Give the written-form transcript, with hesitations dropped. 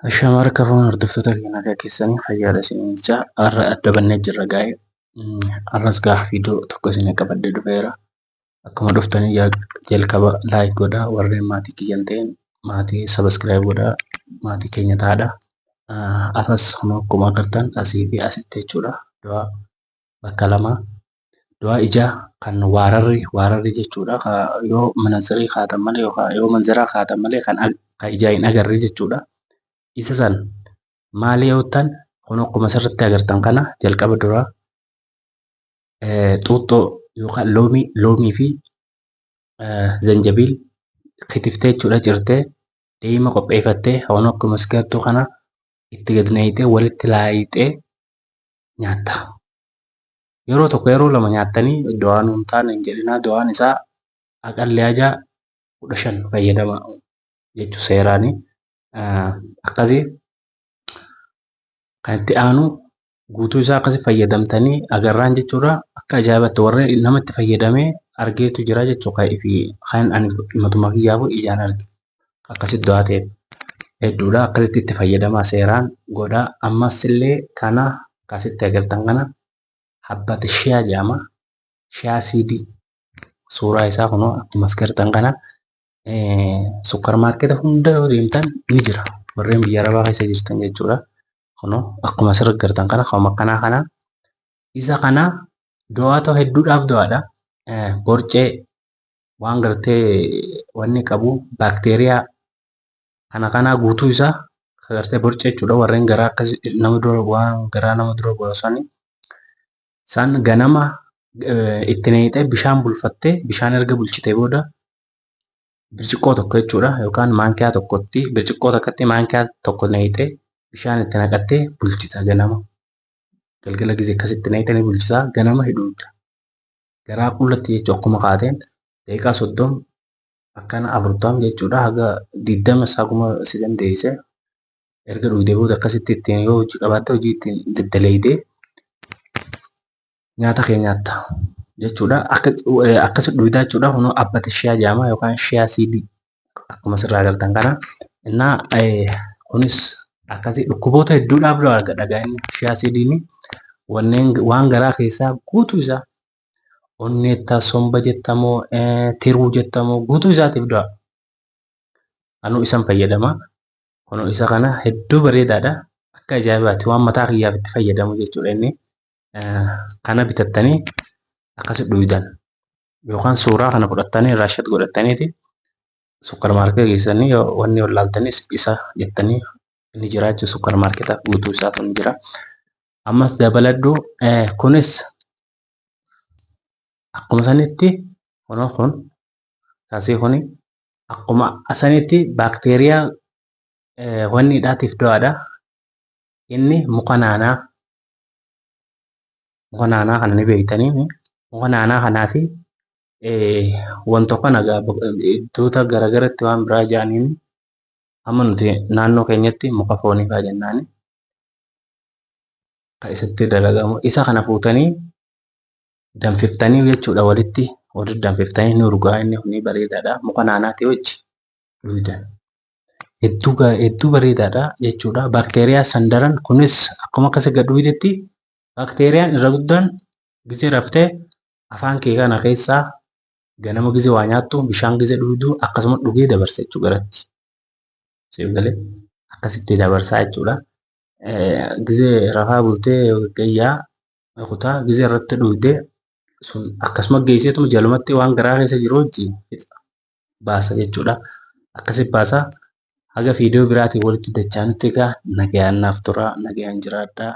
Ashaama harka fuune hordoftoota keenya nagaa keessanii fayyaadha isiniin jecha har'a adda bannee jirra gaa'ee har'as gaa viidiyoo tokko isin qabadhee dhufeera. Akkuma dhuftanii jalqaba like godhaa warreen maatii kiyya hin ta'in maatii subscribe godhaa maatii keenya ta'aadha. Har'as kunoo akkuma agartan asii fi asitti jechuudha du'aa bakka lama du'aa ijaa kan waararri waararri jechuudha yoo manansirii kaatan malee yookaan yoo manziraa kaatan malee kan ijaa hin agarre jechuudha. Isa san maali yoo ta'an kun akkuma asirratti agartan kana jalqaba duraa xuuxxoo yookaan loomii loomii fi zanjabiil kitiftee jechuudha cirtee deema qopheeffattee waan akkuma asirratti kana itti gad naqxee walitti laayixee nyaatta. Yeroo tokko yeroo lama nyaattanii du'aan hin taane hin jedhinaa du'aan isaa aqalli ajaa 15 fayyadama jechuu seeraanii akkasii kan itti aanu guutuu isaa akkasii fayyadamtanii agarraan jechuudha akka ajaa'ibatti warri nama itti fayyadamee argeetu jira jechuudha fi kan ani matuma kiyyaafu ijaan arge akkasitti du'aa ta'e hedduudha akkasitti itti fayyadamaa seeraan godhaa ammas illee kana akkasitti agartan kana habbata shiyaa jedhama shiyaa siidii suuraa isaa kunoo akkuma as agartan kana sukkar maarkeeta hunda yoo deemtan ni jira warreen biyya arabaa keessa jirtan jechuudha. Kunoo akkuma asirra agartan kana kan akkanaa kana isa kana du'aa ta'u hedduudhaaf du'aadha. Borcee waan gartee wanni qabu baakteeriyaa kana kanaa guutuu isaa gartee borcee jechuudha warreen garaa akkas nama dura waan garaa nama dura bu'an isaan ganama itti naqxee bishaan bulfattee bishaan erga bulchitee booda birciqqoo tokko jechuudha yookaan maankiyaa tokkotti birciqqoo tokkotti maankiyaa tokko naqxee bishaan itti naqattee bulchita ganama. Galgala gisee akkasitti naqxee ni bulchita ganama hidhuudha. Garaa qullatti jechuudha akkuma kaateen daqiiqaa 30 akkana 40 jechuudha haga 20 saaguma si dandeesse erga dhugdee booda akkasitti ittiin yoo hojii qabaatte hojii ittiin daddaleeytee nyaata kee nyaatta jechuudha. Akka akkasi dhugdaa jechuudha. Kunoo abbata shiyaa jedhama yookaan shiyaa siidii akkuma asirraa agartan kana. Innaa kunis akkasii dhukkuboota hedduudhaaf du'a argadha inni shiyaa siidiin wanneen waan garaa keessaa guutuu isaa onneetta somba jettamoo tiruu jettamoo guutuu isaatiif du'a. Anuu isan fayyadama. Kunoo isa kana hedduu bareedaadha. Akka ajaa'ibaatti waan mataa kiyyaaf itti fayyadamu jechuudha inni. Kana bitattanii akkasi dhuydan yookaan suuraa kana fudhattanii raashat godhattaniiti sukkar maarkeeta geessanii yoo wanni wallaaltanis isa jettanii ni jira jechuudha sukkar maarkeeta guutuu isaatu ni jira. Ammas dabaladhu kunis akkuma sanitti kunoo kun kaasee kuni akkuma sanitti baakteeriyaa wanni hidhaatiif du'aadha. Inni muka naanaa muka naanaa kana ni beektanii muka naanaa kanaa fi wanta kana iddoota garagaratti waan biraa jedhaniin amma nuti naannoo keenyatti muka foonii fa'aa jennaani kan isatti dalagamu isa kana fuutanii danfiftanii jechuudha walitti walitti danfiftanii ni urgaa inni kuni bareedaadha muka naanaatii wajji dhuydan. Hedduu hedduu bareedaadha jechuudha. Baakteeriyaa san daran kunis akkuma akkasii gad dhuydetti baakteeriyaan irra guddaan gisee raftee afaan kee kana keessaa ganama gisee waa nyaattu bishaan gisee dhugdu akkasuma dhugee dabarsa jechuu garatti. Siif galee akkasitti dabarsaa jechuudha. Gisee rafaa bultee gayyaa kutaa gisee irratti dhugdee sun akkasuma geesseetuma jalumatti waan garaa keessa jiru wajjin baasa jechuudha. Akkasi baasa. Haga viidiyoo biraatiin walitti dachaanutti egaa nagayaan naaf tura nagayaan jiraadhaa.